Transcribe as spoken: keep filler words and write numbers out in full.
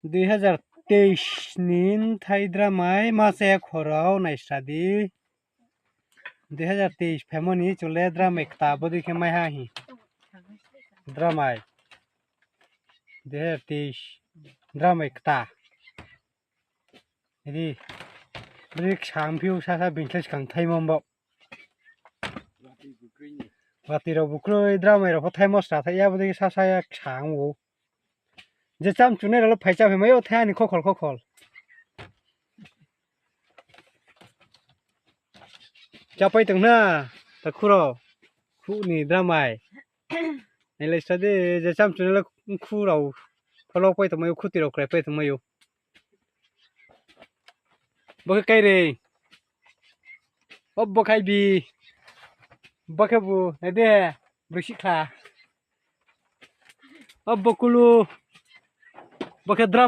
Dui hazar teis ni bthai dramai ma se khorao naisra di. Dui hazar teis phaimo ni chung le dramai kta bodei khe mai ha hi. Dramai. Dui hazar teis. Dramai kta. Ri. Ri ksa ongphi ou sasa bini khe skang thaimo bo. Watoi rao bukroi dramai rao pho thaimo sra thai ya bodei khe sasa ya ksa ong ou. Je chamchunai rao le phai chá phaimai ou thai ani khokhol khokhol. Chápai tong na, takhu rao, khuh ni dramai. Nailai sa di, je chamchunai le khu rao pholok pai tongmai ou, khuti rao kraipai tongmai ou. Bo khe kairei. O bo khe bi. Bo khe bu, nai di, broi sihkhla. O bo kulu. Bo khe drama.